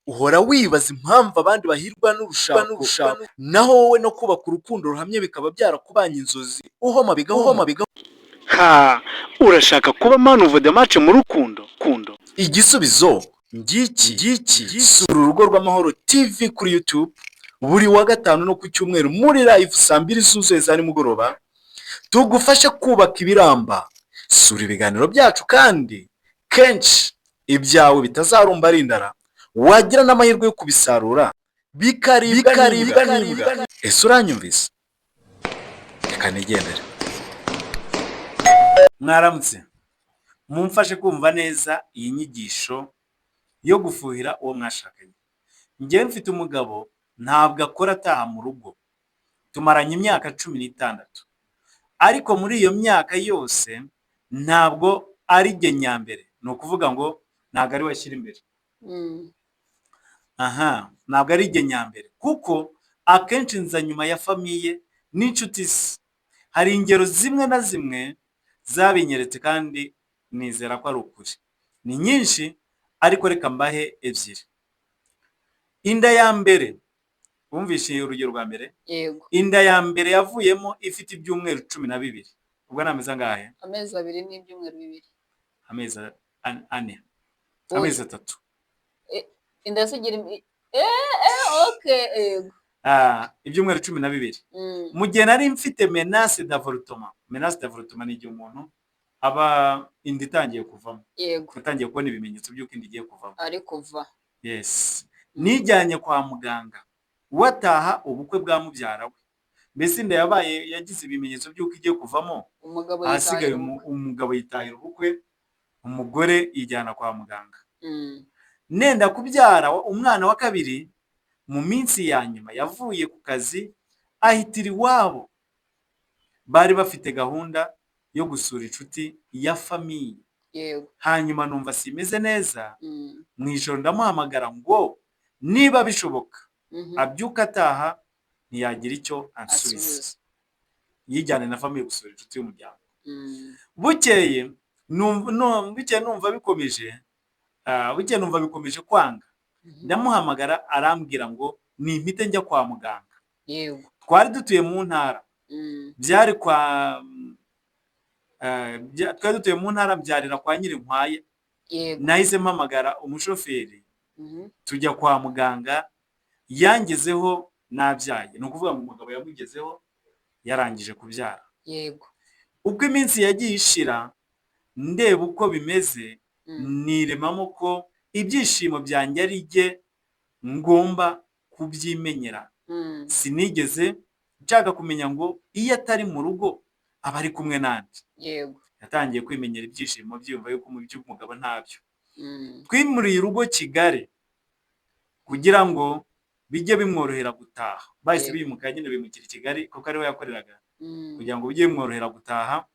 Uhora wibaza impamvu abandi bahirwa n'urushako, naho wowe no kubaka urukundo ruhamye bikaba byarakubanye inzozi, uhoma bigahoma bigahoma? Ha, urashaka kuba man of the match mu rukundo kundo? Igisubizo ngiki ngiki. Sura Urugo rw'Amahoro TV kuri YouTube buri wa gatanu no ku cyumweru muri live saa 2 zuzuye za nimugoroba, tugufashe kubaka ibiramba. Sura ibiganiro byacu kandi kenshi, ibyawe bitazarumba ari indara, wagira n'amahirwe yo kubisarura bikaribwa n'imbwa. Ese uranyumvise? Reka nigendere. Mwaramutse. Mumfashe kumva neza iyi nyigisho yo gufuhira uwo mwashakanye. Njyewe mfite umugabo, ntabwo akora ataha mu rugo. Tumaranye imyaka 16, ariko muri iyo myaka yose ntabwo ari jye nyambere. Ni ukuvuga ngo ntabwo ari we ashyira imbere. Aha ntabwo ari jye nyambere, kuko akenshi nza nyuma ya famille n'inshuti ze. Hari ingero zimwe na zimwe zabinyeretse kandi nizera ko ari ukuri. Ni nyinshi, ariko reka mbahe ebyiri. Inda ya mbere, wumvishe urugero rwa mbere? Yego. Inda ya mbere yavuyemo ifite ibyumweru 12. Ubwo ni amezi angahe? Amezi 2 n'ibyumweru 2. Amezi ane. Oya. Amezi 3. Inda se igira okay, yego. Ah, ibyumweru 12. Mu gihe nari mfite menace d'avortement. Menace d'avortement ni igihe umuntu aba inda itangiye kuvamo, atangiye kubona ibimenyetso by'uko inda igiye kuvamo. Ari kuva. Yes. Nijyanye kwa muganga, we ataha ubukwe bwa mubyara we. Mbese inda yabaye, yagize ibimenyetso by'uko igiye kuvamo, umugabo ahasigaye yitahira ubukwe. Umugabo yitahira ubukwe, umugore yijyana kwa muganga. Nenda kubyara umwana wa kabiri, mu minsi ya nyuma yavuye ku kazi ahitira iwabo. Bari bafite gahunda yo gusura inshuti ya famille. Hanyuma numva simeze neza, mu ijoro ndamuhamagara ngo niba bishoboka abyuka ataha, ntiyagira icyo ansubiza. Asubiza. Yijyane na famille gusura inshuti y'umuryango. Bukeye numva bukeye numva bikomeje, bukeye numva bikomeje kwanga, ndamuhamagara, arambwira ngo nimpite njya kwa muganga. Twari dutuye mu ntara. Byari kwa twari dutuye mu ntara, mbyarira kwa Nyirinkwaya. Nahise mpamagara umushoferi, tujya kwa muganga. Yangezeho nabyaye. Ni ukuvuga ngo umugabo yamugezeho yarangije kubyara. Uko iminsi yagiye ishira, ndeba uko bimeze, niremamo ko ibyishimo byanjye ari jye ngomba kubyimenyera. Sinigeze nshaka kumenya ngo iyo atari mu rugo aba ari kumwe nande. Yatangiye kwimenyera ibyishimo, byiyumva yuko mu by'umugabo ntabyo. Twimuriye urugo Kigali kugira ngo bijye bimworohera gutaha. Bahise bimuka nyine, bimukira i Kigali kuko ariho yakoreraga, kugira ngo bijye bimworohera gutaha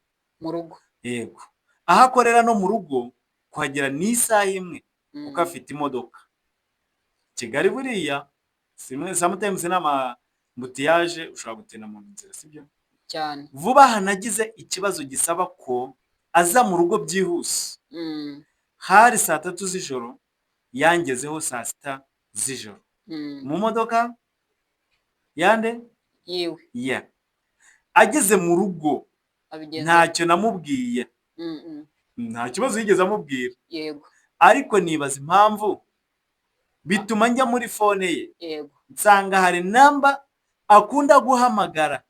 mu rugo. Yego. Aho akorera no mu rugo kuhagera ni isaha imwe, kuko afite imodoka. Kigali buriya sometimes n'ama embouteillage, ushobora gutinda mu nzira, sibyo? Cyane. Vuba aha nagize ikibazo gisaba ko aza mu rugo byihuse. Hari saa 3 z'ijoro, yangezeho saa 6 z'ijoro. Mu modoka yande? Yiwe. Yeah. Ageze mu rugo, abigenza ntacyo namubwiye. Nta kibazo yigeze amubwira. Ariko nibaza impamvu, bituma njya muri phone ye, nsanga hari namba akunda guhamagara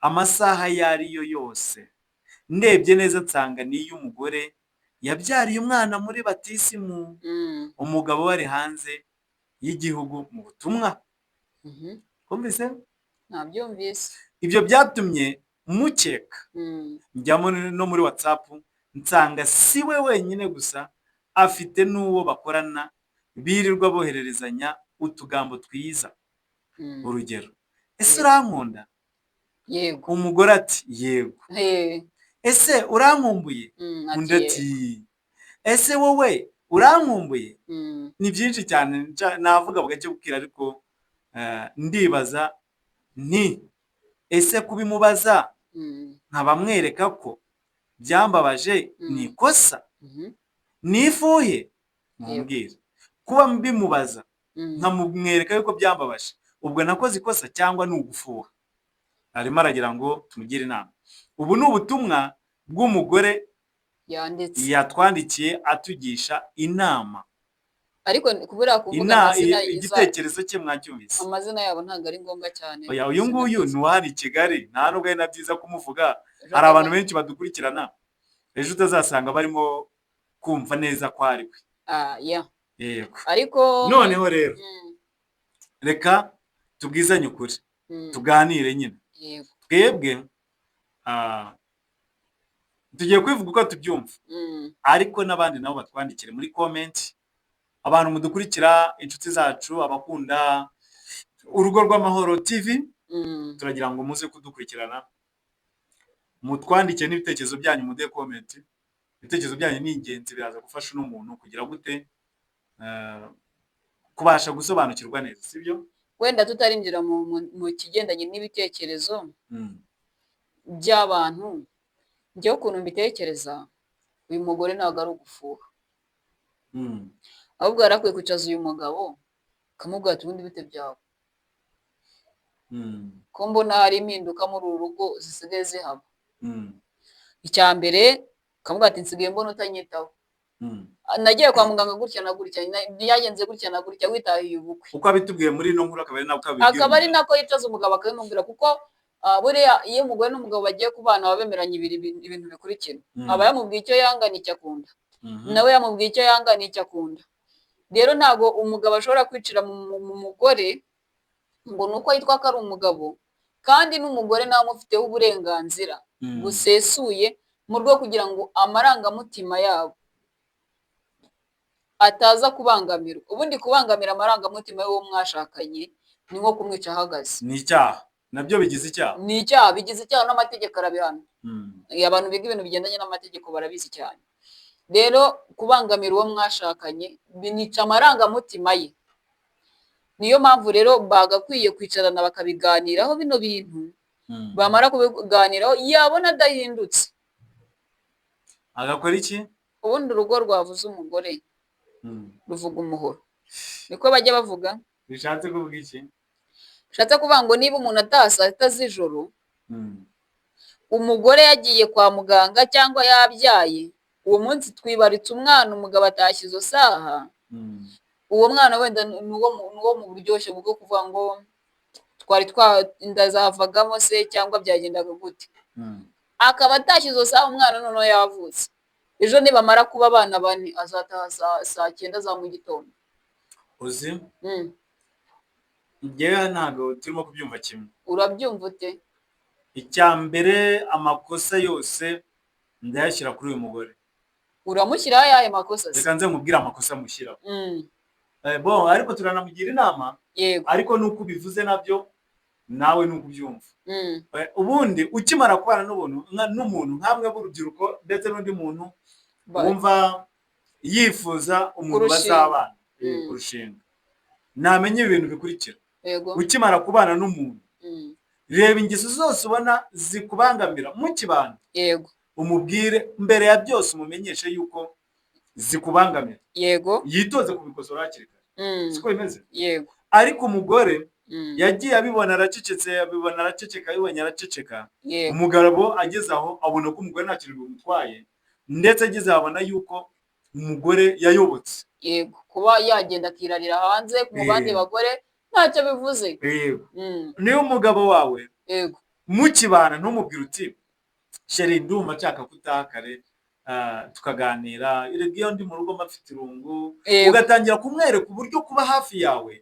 amasaha ayo ari yo yose. Ndebye neza nsanga ni iy'umugore yabyariye umwana muri batisimu. Umugabo we ari hanze y'igihugu mu butumwa. Wumvise? Nabyumvise. Ibyo byatumye mukeka. Njya no muri WhatsApp, nsanga si we wenyine gusa, afite n'uwo bakorana birirwa bohererezanya utugambo twiza. Urugero: "Ese urankunda?" Yego. Umugore ati: "Yego." "Ese urankumbuye?" Ati Undi yego. ati: "Ese wowe urankumbuye?" Ni byinshi cyane, navuga bugacye bukira, ariko ndibaza nti: ese kubimubaza nkaba mwereka ko byambabaje ni ikosa? Ni ifuhe? Mumbwire. Kuba mbimubaza, nkamumwereka yuko byambabaje, ubwo nakoze ikosa cyangwa ni ugufuha? Arimo aragira ngo tumugire inama. Ubu ni ubutumwa bw'umugore yanditse, yatwandikiye atugisha inama. Ariko kubura kuvuga amazina, Igitekerezo cye mwacyumvise. Amazina yabo ntabwo ari ngombwa cyane. Oya, uyu nguyu ni uwahari i Kigali, nta nubwo ari na byiza kumuvuga. Hari abantu benshi badukurikirana, ejo utazasanga barimo kumva neza ko ari we. Ah, yeah. Yego. Ariko Noneho rero reka tubwizanye ukuri, tuganire nyine. Twebwe tugiye kwivuga uko tubyumva, ariko n'abandi nabo batwandikire muri comment. Abantu mudukurikira, inshuti zacu, abakunda Urugo rw'Amahoro TV, turagira ngo muze kudukurikirana, mutwandikire n'ibitekerezo byanyu, muduhe comment. Ibitekerezo byanyu ni ingenzi, biraza gufasha uno muntu kugira gute, kubasha gusobanukirwa neza, sibyo? Wenda tutarinjira mu kigendanye n'ibitekerezo by'abantu, njyewe ukuntu mbitekereza, uyu mugore ntabwo ari ugufuha, ahubwo yari akwiye kwicaza uyu mugabo akamubwira ati: "Ubundi bite byawe, ko mbona hari impinduka muri uru rugo zisigaye zihaba?" Icya mbere akamubwira ati: "Nsigaye mbona utanyitaho. Nagiye kwa muganga gutya na gutya, byagenze gutya na gutya, witahiye ubukwe." Uko abitubwiye muri ino nkuru, akaba ari nako abibwira Akaba ari umugabo. nako yicaza umugabo akabimubwira, kuko buriya iyo umugore n'umugabo bagiye kubana, baba bemeranya ibintu bikurikira: aba yamubwiye icyo yanga n'icyo akunda, nawe yamubwiye icyo yanga n'icyo akunda. Rero ntabwo umugabo ashobora kwicira mu mugore ngo ni uko yitwa ko ari umugabo, kandi n'umugore nawe amufiteho uburenganzira busesuye, mu rwego kugira ngo amarangamutima yabo ataza kubangamirwa. Ubundi kubangamira amarangamutima y'uwo mwashakanye ni nko kumwica ahagaze. Ni icyaha, nabyo bigize icyaha. Ni icyaha, bigize icyaha, n'amategeko arabihana. Abantu biga ibintu bigendanye n'amategeko barabizi cyane. Rero kubangamira uwo mwashakanye binica amarangamutima ye. Niyo mpamvu rero bagakwiye kwicarana bakabiganiraho bino bintu. Bamara kubiganiraho, yabona adahindutse, Agakora iki? Ubundi urugo rwavuze umugore ruvuga umuhoro, niko bajya bavuga. Bishatse kuvuga iki? Bishatse kuvuga ngo niba umuntu ataha saa 6 z'ijoro, umugore yagiye kwa muganga cyangwa yabyaye, uwo munsi twibaritse umwana, umugabo atashye izo saha, uwo mwana wenda ni uwo mu buryoshye bwo kuvuga ngo twari twa inda zavagamo se cyangwa byagendaga gute, akaba atashye izo saha, umwana noneho yavutse, ejo nibamara kuba abana 4 azataha saa 9 za mu gitondo. Uzi, njyewe ntabwo turimo kubyumva kimwe. Urabyumva ute? Icya mbere, amakosa yose ndayashyira kuri uyu mugore. Uramushyiraho ayahe makosa se? Reka nze nkubwire amakosa amushyiraho. Bon, ariko turanamugira inama. Ariko nuko ubivuze nabyo nawe nuko ubyumva. Ubundi ukimara kubana n'umuntu nkamwe b'urubyiruko, ndetse n'undi muntu wumva yifuza umuntu Kurushinga. bazabana, kurushinga, namenye ibintu bikurikira. Ukimara kubana n'umuntu, reba ingeso zose ubona zikubangamira mukibana, umubwire mbere ya byose, umumenyeshe yuko zikubangamira, yitoze kubikosora hakiri kare. Siko bimeze? Yego. Ariko umugore yagiye abibona aracecetse, abibona araceceka, abibonye araceceka. Umugabo ageze aho abona ko umugore nta kintu bimutwaye, ndetse ageze aho abona yuko umugore yayobotse. Yego, kuba yagenda akirarira hanze mu bandi bagore ntacyo bivuze. Yego. Niba umugabo wawe mukibana, ntumubwire uti: "Chéri, ndumva nshaka ko utaha kare, tukaganira. Erega iyo ndi mu rugo mba mfite irungu." Ugatangira kumwereka uburyo kuba hafi yawe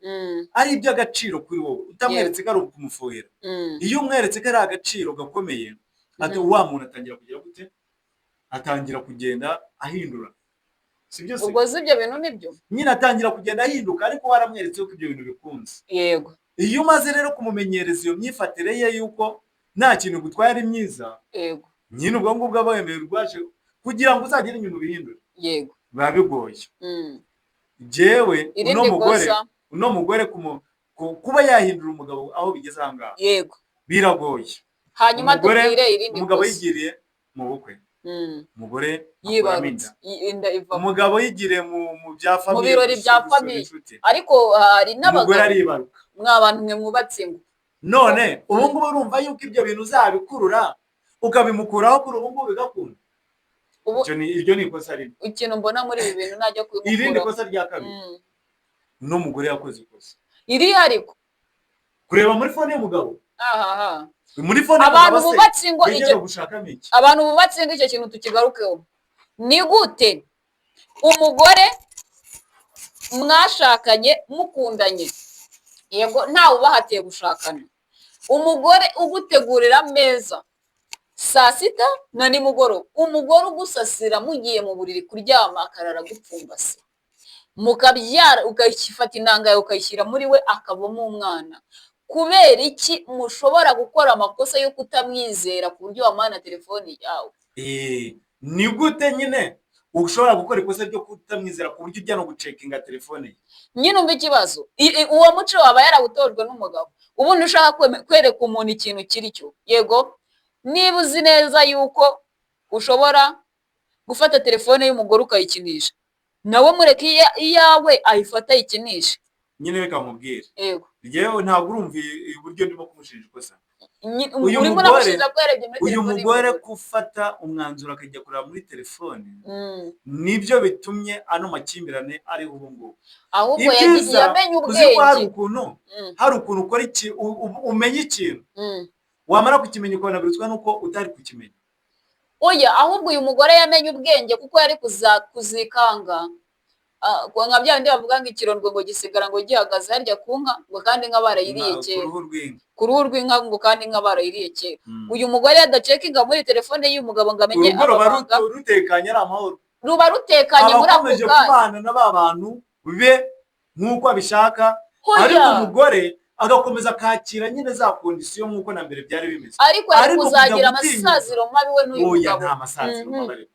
ari iby'agaciro kuri wowe, utamweretse ko ari ukumufuhira. Iyo umweretse ko ari agaciro gakomeye, ati wa muntu atangira kugira gute? Atangira kugenda ahindura, si byo se? Ubwo si ibyo bintu nibyo? Nyine atangira kugenda ahinduka, ariko waramweretse ko ibyo bintu bikunze. Iyo umaze rero kumumenyereza iyo myifatire ye yuko nta kintu gutwaye, ari myiza, nyine ubwo ngubwo aba wemeye urwaje kugira ngo uzagere inyuma ubihindure, biba bigoye. Jewe uno Irindi mugore, kosa. uno mugore kuba yahindura umugabo aho bigeze aha ngaha, biragoye. Hanyuma Umugore, tubwire irindi umugabo kosa. yigiriye mu bukwe. Umugore akuramo Yibarutse inda. Inda ivamo. Umugabo yigiriye mu bya famille, Birori bya gusura famille. inshuti. Ariko hari Umugore n'abagabo, aribaruka. Mwa bantu mwe mwubatse ingo. None ubu ngubu urumva yuko ibyo bintu uzabikurura ukabimukuraho kuri ubu ngubu bigakunda? Ubu Iryo ni ikosa rimwe. Ikintu mbona muri ibi bintu najya Irindi kubimukuraho. kosa rya kabiri, n'umugore yakoze ikosa. Iri ariko Kureba muri phone y'umugabo. Ahaha. Muri phone Abantu y'umugabo se bubatse ingo, wigeze icyo gushakamo iki? Abantu bubatse ingo, icyo kintu tukigarukeho. Ni gute umugore mwashakanye mukundanye, yego ntawe ubahatiye gushakana, umugore ugutegurira ameza saa sita na nimugoroba, umugore ugusasira mugiye mu buriri kuryama, akarara agupfumbase, mukabyara, ugafata intanga yawe ukayishyira muri we akavamo umwana, kubera iki mushobora gukora amakosa yo kutamwizera ku buryo wamuha telefoni yawe? Ni gute nyine ushobora gukora ikosa ryo kutamwizera ku buryo ujya no gucheckinga telefone ye? Nyine umva ikibazo. Uwo muco waba yarawutojwe n'umugabo. Ubundi ushaka kwereka umuntu ikintu kiri cyo, yego, niba uzi neza yuko ushobora gufata telefone y'umugore ukayikinisha, nawe mureke iyawe ayifate ayikinishe. Nyine reka nkubwire. Yego. Yewe, ntabwo urumva uburyo ndimo kumushinja ikosa. Uyu Urimo uramushinja ko yarebye muri uyu telefone mugore y'umugore. gufata umwanzuro akajya kureba muri telefone nibyo bitumye ano makimbirane ariho ubu ngubu. Ahubwo Ibyiza, yamenye uzi ko hari ubwenge. ukuntu hari ukuntu ukora iki, umenya ikintu, wamara kukimenya ukabona birutswa nuko utari kukimenya. Oya, ahubwo uyu mugore yamenye ubwenge, kuko yari kuzikanga. Nka bya bindi bavuga ngo ikirondwe ngo gisigara ngo gihagaze harya ku nka, ngo kandi inka barayiriye Ku kera. ruhu rw'inka. Ku ruhu rw'inka, ngo kandi inka barayiriye kera. Uyu mugore yadacheckinga muri telefone y'uyu mugabo ngo amenye Urugo ruba amabanga, rutekanye, ari amahoro. Ruba rutekanye muri ako Abakomeje kanya. kubana na ba bantu be nk'uko abishaka, Hoya. ariko umugore agakomeza akakira nyine za condition nk'uko na mbere byari bimeze. Ariko yari Ariko kujya kuzagira gutinyuka. amasaziro mabi we n'uyu Oya, mugabo. nta masaziro mabi ariko.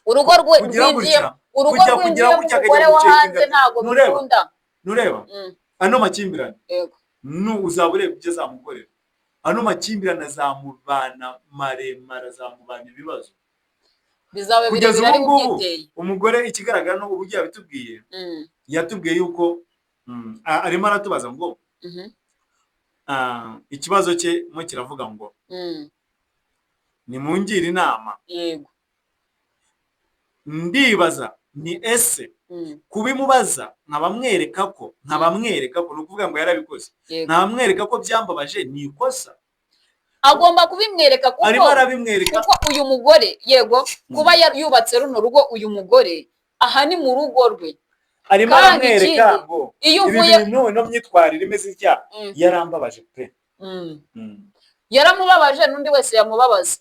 Urugo rwe Kugira rwinjiye gutya, urugo kujya kugira rwinjiyemo gutya akajya umugore wo hanze gucheckinga. ntabwo Ntureba? bikunda. Nureba ano makimbirane, nu uzaba ureba ibyo azamukorera. Ano makimbirane azamubana maremare, azamubana ibibazo. Bizaba Kugeza birebire ubu ari ngubu ubyiteye. umugore ikigaragara ni uburyo yabitubwiye. Yatubwiye yuko arimo aratubaza ngo ikibazo cye mo kiravuga ngo nimungire inama. Ndibaza ni ese kubimubaza nkabamwereka ko ni ukuvuga ngo yarabikoze, nkamwereka ko byambabaje, ni ikosa? Agomba kubimwereka kuko Arimo arabimwereka. kuko uyu mugore, yego, kuba yubatse runo rugo, uyu mugore aha ni mu rugo rwe. Arimo Kandi aramwereka ikindi, ngo iyo ibi uvuye bintu, ino myitwarire imeze itya yarambabaje pe. Yaramubabaje, n'undi wese yamubabaza.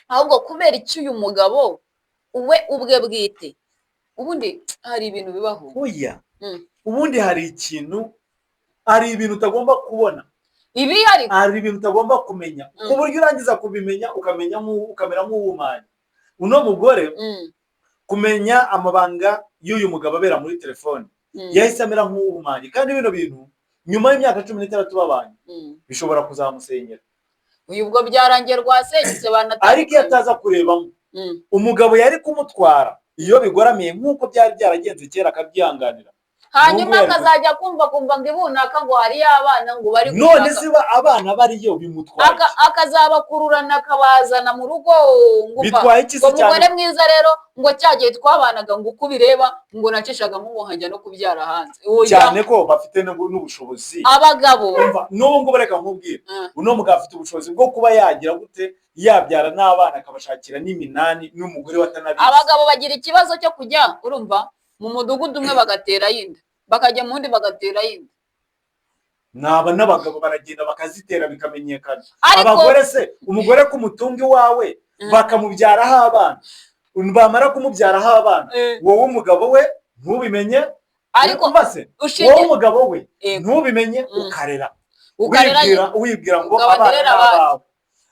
Ahubwo kubera iki uyu mugabo we ubwe bwite, ubundi hari ibintu bibaho. Oya, ubundi hari ikintu, hari ibintu utagomba kubona. Ibi ariko Hari ibintu utagomba kumenya ku buryo urangiza kubimenya ukamenya ukamera nk'uwumanye. Uno mugore kumenya amabanga y'uyu mugabo abera muri telefone, yahise amera nk'uwumanye, kandi bino bintu nyuma y'imyaka 16 babanye bishobora kuzamusenyera. Uyu ubwo byarangiye rwasenyutse, Ariko iyo banatandukanye. ataza kurebamo, umugabo yari kumutwara iyo bigoramiye nk'uko byari byaragenze kera, akabyihanganira. Hanyuma N'ubwo yari akazajya kumva ngo ibunaka ngo hariyo abana ngo bari None gushaka. siba abana bariyo bimutwaye iki? Akazabakururana akabazana mu rugo ngo umva, Bitwaye iki se ngo cyane? mugore mwiza rero, ngo cya gihe twabanaga, ngo uko ubireba, ngo nacishagamo ngo nkajya no kubyara hanze. Oya. Cyane ko bafite n'ubushobozi. Abagabo. Umva, n'ubu ngubu reka nkubwire, uno mugabo afite ubushobozi bwo kuba yagira gute, yabyara n'abana, akabashakira n'iminani n'umugore we atanabizi. Abagabo bagira ikibazo cyo kujya, urumva, mu mudugudu umwe bagaterayo inda, bakajya mu wundi bagaterayo inda. Naba n'abagabo baragenda bakazitera bikamenyekana. Ariko Abagore se, umugore kumutunga iwawe bakamubyaraho abana, bamara kumubyaraho abana, wowe umugabo we ntubimenye. Ariko Umva se, wowe ushingiye umugabo we ntubimenye, ukarera, Ukarera wibwira nyine. wibwira ngo Ukaba abana nderera ni abandi. abawe,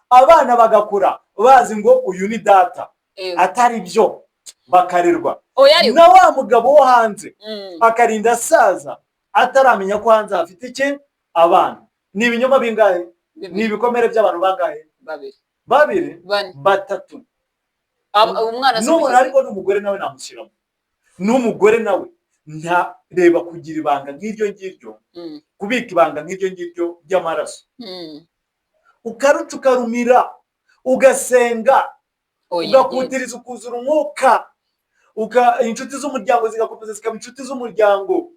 abana bagakura bazi ngo uyu ni data, atari byo, bakarerwa Oya, ariko na wa mugabo wo hanze, akarinda asaza ataramenya ko hanze hafite iki, abana. Ni ibinyoma bingahe? Ni Bibiri. ibikomere by'abantu bangahe? Babiri. Babiri. Bane. Batatu. Umwana si N'ubu umushyize- ariko n'umugore nawe namushyiramo, n'umugore nawe nta reba kugira ibanga nk'iryo ngiryo, kubika ibanga nk'iryo ngiryo ry'amaraso, ukaruca ukarumira, ugasenga, Oya, ugakutiriza, ukuzura umwuka, inshuti z'umuryango zigakomeza zikaba inshuti z'umuryango,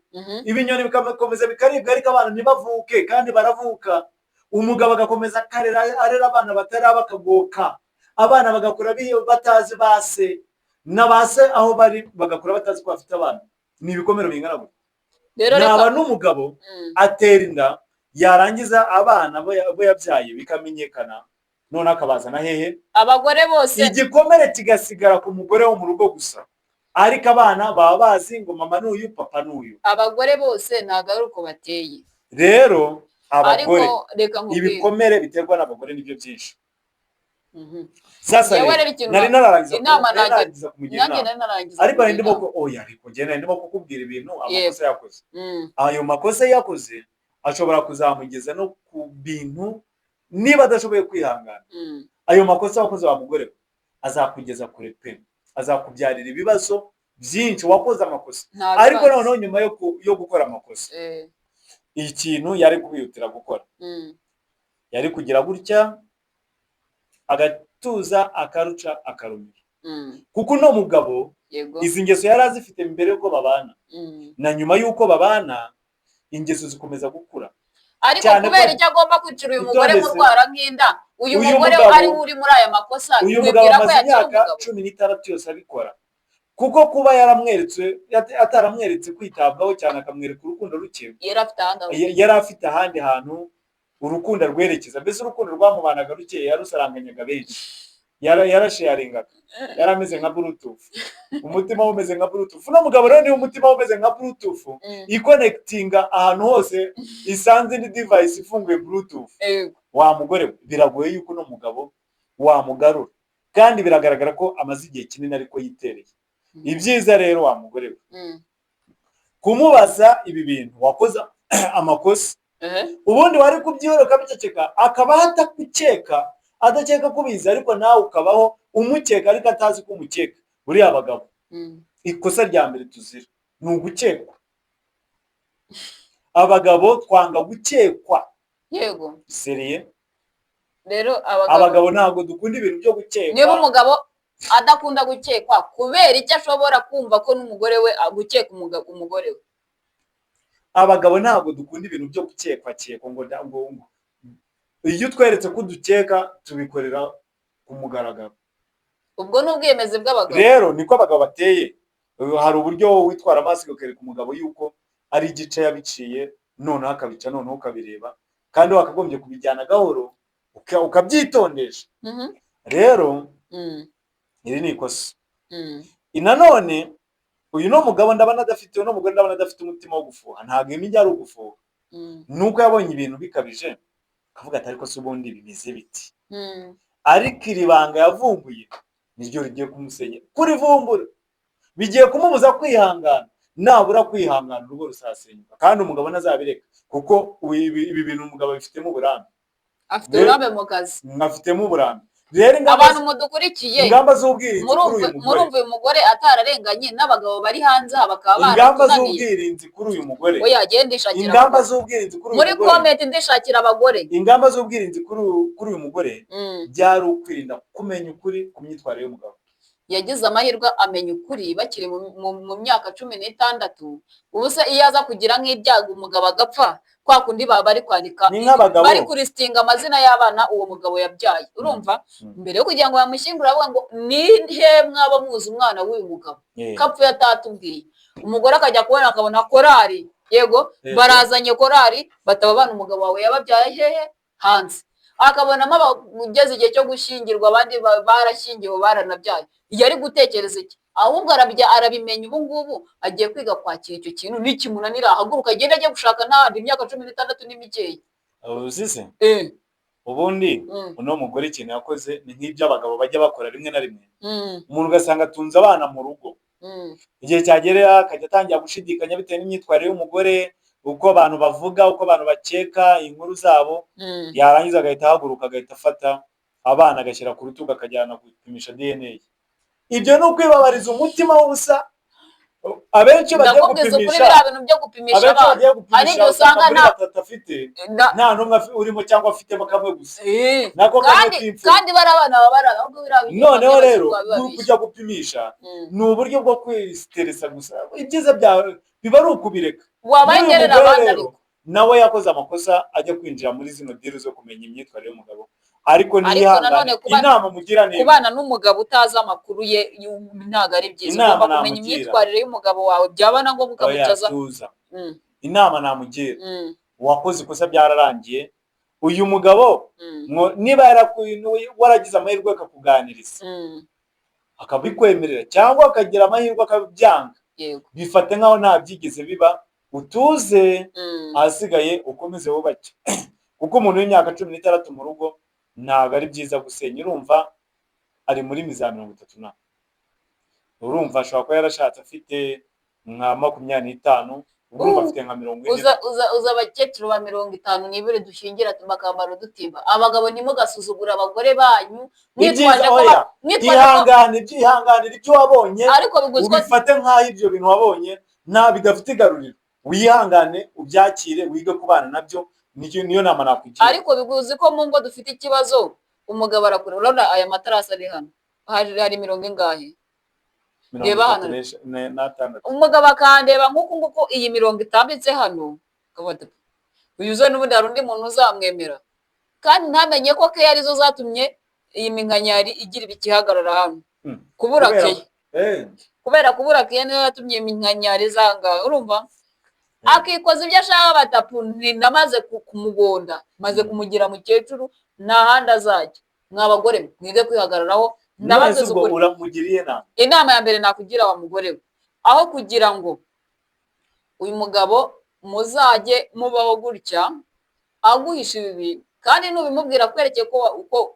ibinyoni bigakomeza bikaribwa, ariko abana ntibavuke kandi baravuka. Umugabo agakomeza akarera, arera abana bataraba, akagoka abana bagakura batazi ba se na ba se aho bari, bagakura batazi ko bafite abana. Ni ibikomere bingana gutya. Rero reka Naba n'umugabo atera inda, yarangiza abana bo yabyaye bikamenyekana, none akabazana hehe? Abagore bose Igikomere kigasigara ku mugore wo mu rugo gusa, ariko abana baba bazi ngo mama n'uyu, papa n'uyu. Abagore bose ntabwo ari uko bateye. Rero abagore, Ariko reka nkubwire. ibikomere biterwa n'abagore nibyo byinshi. Sasa Yewe rero rero ikintu nari nararangiza inama nari narangiza kumugira nanjye inama, nari narangiza ariko nari kugira ndimo inama. ko oya, ariko njye nari ndimo kukubwira ibintu, amakosa yakoze. Ayo makosa yakoze ashobora kuzamugeza no ku bintu niba adashoboye kwihangana. Ayo makosa wakoze wa mugore we azakugeza kure pe, azakubyarira ibibazo byinshi. Wakoze amakosa, Nta ariko bibazo. noneho nyuma yo gukora amakosa, ikintu yari kubihutira gukora, yari kugira gutya agatuza, akaruca akarumira, kuko uno mugabo izi ngeso yari azifite mbere y'uko babana, na nyuma y'uko babana ingeso zikomeza gukura. Ariko Cyane kubera ko- icyo agomba kwicira uyu mugore Itondetse. murwara nk'inda, uyu Uyu mugore mugabo- ari we uri muri aya makosa, Uyu mugabo wibwira ko amaze yakira imyaka umugabo? 16 yose abikora, kuko kuba yaramweretse, ataramweretse kwitabwaho cyane, akamwereka urukundo ruke, Yari afite ahandi aho yari afite ahandi hantu urukundo rwerekeza. Mbese urukundo rwamubanaga ruke, yarusaranganyaga benshi, yarasharingaga, yari ameze nka Bluetooth, umutima we umeze nka Bluetooth. Uno mugabo rero niba umutima we umeze nka Bluetooth ikonekitinga ahantu hose isanze indi device ifunguye Bluetooth, wa mugore we, biragoye yuko uno mugabo wamugarura, kandi biragaragara ko amaze igihe kinini ariko yitereye. Ibyiza rero, wa mugore we, kumubaza ibi bintu wakoze amakosa, ubundi wari kubyihora ukabiceceka, akabaho atakukeka, adakeka ko ubizi, ariko nawe ukabaho umukeka ariko atazi ko umukeka. Buriya abagabo, ikosa rya mbere tuzira ni ugukekwa. Abagabo twanga gukekwa. Sérieux. Rero abagabo, Abagabo ntabwo dukunda ibintu byo gukekwa. Niba umugabo adakunda gukekwa, kubera icyo ashobora kumva ko n'umugore we gukeka umugore we? Abagabo ntabwo dukunda ibintu byo gukekwa kekwa, ngo ngo iyo utweretse ko udukeka, tubikorera ku mugaragaro. Ubwo ni ubwiyemezi bw'abagabo. Rero niko abagabo bateye. Hari uburyo wowe witwara amaso ukereka umugabo yuko ari igice yabiciye, noneho akabica, noneho ukabireba, kandi wakagombye kubijyana gahoro, ukabyitondesha. Rero iri ni ikosa. Nanone uyu no mugabo ndabona adafite, uno mugore ndabona adafite umutima wo gufuha. Ntabwo imijyi ari ugufuha, nuko yabonye ibintu bikabije akavuga ati: "Ariko se ubundi bimeze biti?" Ariko iri banga yavumbuye niryo rigiye kumusenya. Kurivumbura bigiye kumubuza kwihangana. Nabura kwihangana, urugo ruzasenyuka, kandi umugabo ntazabireka, kuko ibi bintu umugabo abifitemo uburambe. Afite uburambe mu kazi. Afitemo uburambe. Rero ingamba Abantu mudukurikiye, ingamba z'ubwirinzi kuri murumva uyu mugore, murumva uyu mugore atararenganye, n'abagabo bari hanze aha bakaba ingamba baratunaniye? z'ubwirinzi kuri uyu mugore, Oya, genda ndishakira ingamba abagore. z'ubwirinzi kuri uyu Muri mugore, comment, ndishakira abagore. ingamba z'ubwirinzi kuri uyu mugore byari ukwirinda kumenya ukuri ku myitwarire y'umugabo. Yagize amahirwe amenya ukuri bakiri mu myaka 16. Ubu se iyo aza kugira nk'ibyago umugabo agapfa, kwa kundi baba bari kwandika, Ni nk'abagabo. bari kulistinga amazina y'abana uwo mugabo yabyaye, urumva, mbere yo kugira ngo bamushyingure avuga ngo: "Ni he mwaba muzi umwana w'uyu mugabo ko apfuye atatubwiye?" Umugore akajya kubona akabona korari, yego, barazanye korari, bataba abana umugabo wawe yababyaye hehe? Hanze. Akabonamo abageze igihe cyo gushyingirwa, abandi barashyingiwe, baranabyaye. Yari gutekereza iki? Ahubwo arabya arabimenya ubu ngubu, agiye kwiga kwakira icyo kintu. Nikimunanira ahaguruka agende ajye gushaka n'ahandi. Imyaka 16 ni mikeya. Uzi se, ubundi uno mugore ikintu yakoze ni nk'ibyo abagabo bajya bakora rimwe na rimwe, umuntu ugasanga atunze abana mu rugo, igihe cyagera akajya atangira gushidikanya bitewe n'imyitwarire y'umugore, uko abantu bavuga, uko abantu bakeka, inkuru zabo, yarangiza agahita ahaguruka, agahita afata abana agashyira ku rutugu, akajyana gupimisha DNA. Ibyo ni ukwibabariza umutima w'ubusa. Abenshi bagiye Ndakubwiza ukuri, gupimisha, biriya bintu byo gupimisha abenshi abana, bagiye gupimisha hari igihe usanga usanga muri nta batatu afite nta n'umwe urimo, cyangwa afitemo kamwe gusa, nako kamwe kandi k'imfura. Kandi bari abana baba bari ahubwo biriya bintu Noneho by'abazungu rero biba bibabeshya. kujya gupimisha ni uburyo bwo kwisiteresa gusa. Ibyiza byawe biba ari ukubireka. Wabaye N'uyu ngerera mugore abandi rero, ariko nawe yakoze amakosa ajya kwinjira muri zino deal zo kumenya imyitwarire y'umugabo, ariko Ariko niyihangane. nanone Inama mugira ni kubana n'umugabo utazi amakuru ye ntabwo ari byiza. Inama Ugomba kumenya namugira. imyitwarire y'umugabo wawe, byaba na ngombwa Oya, ukamucaza. tuza. Inama namugira, wakoze ikosa, byararangiye. Uyu mugabo niba waragize amahirwe akakuganiriza, akabikwemerera, cyangwa akagira amahirwe akabyanga, bifate nk'aho nta byigeze biba, utuze, ahasigaye ukomeze wubake, kuko umuntu w'imyaka 16 mu rugo ntabwo ari byiza gusenya. Urumva ari muri za 30 na, urumva ashobora kuba yarashatse afite nka 25, urumva afite nka 40. Uza abakecuru ba 52 dushingira bakambara udutimba. Abagabo, ntimugasuzugure abagore banyu Ibyiza mwitwaje ko oya, mwitwaje ko ihangane, byihanganire ibyo wabonye, ariko biguzwa ubifate nk'aho ibyo bintu wabonye nta bidafite igaruriro. Wihangane, ubyakire, wige kubana nabyo. Niyo nama nakugira. Ariko biguzi ko mu ngo dufite ikibazo. Umugabo arakure, urabona aya matarasi ari hano, hari imirongo ingahe? Mirongo Reba itatu hano. n'atandatu. Umugabo akandeba nk'uku nguku, iyi mirongo itambitse hano, akavuga ati, "Uyu uza n'ubundi hari undi muntu uzamwemera," kandi ntamenye ko keya arizo zatumye iyi minkanyari igira ikihagarara hano. Kubura keya. Kubera kubura keya niyo yatumye iminkanyari zanga. Urumva akikoza ibyo ashaka, batapu namaze kumugonda, maze kumugira mukecuru, nta handi azajya. Mwa bagore mwe, mwige kwihagararaho. None se Ndababwiza ubwo ukuri. uramugiriye inama? Inama ya mbere nakugira, wa mugore we, aho kugira ngo uyu mugabo muzajye mubaho gutya aguhisha ibi bintu, kandi nubimubwira kwerekeye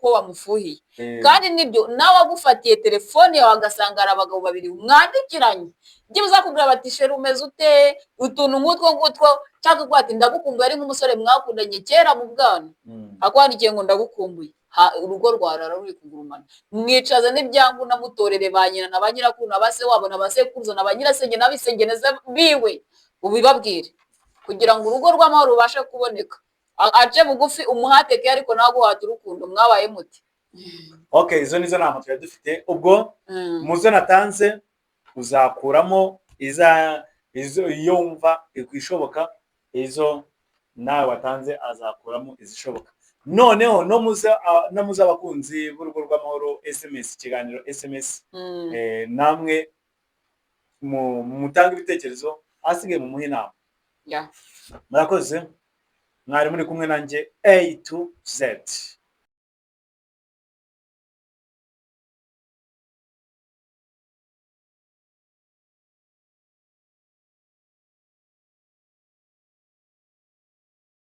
ko wamufuhiye, kandi nibyo nawe agufatiye telefone yawe agasanga hari abagabo babiri mwandikiranye, byibuze akubwira bati: "Chéri, umeze ute?" utuntu nk'utwo ngutwo, cyangwa kuvuga ati: "Ndagukumbuye," ari nk'umusore mwakundanye kera mu bwana, akwandikiye ngo: "Ndagukumbuye," urugo rwarara ruri kugurumana. Mwicaze n'ibyangu, namutorere ba nyina na ba nyirakuru na ba se wabo na ba sekuruza na ba nyirasenge n'abisengeneza biwe, ubibabwire kugira ngo urugo rw'amahoro rubashe kuboneka. Ace bugufi, umuhate ke, ariko nawe aguhata urukundo mwabaye muti. Okay, izo nizo nama twari dufite. Ubwo muzo natanze uzakuramo iza izo iyo wumva ishoboka, izo nawe watanze azakuramo izishoboka. Noneho no muze abakunzi b'urugo rw'amahoro SMS, ikiganiro SMS, namwe mutange ibitekerezo, ahasigaye mumuhe inama. Murakoze, mwari muri kumwe nanjye A to Z.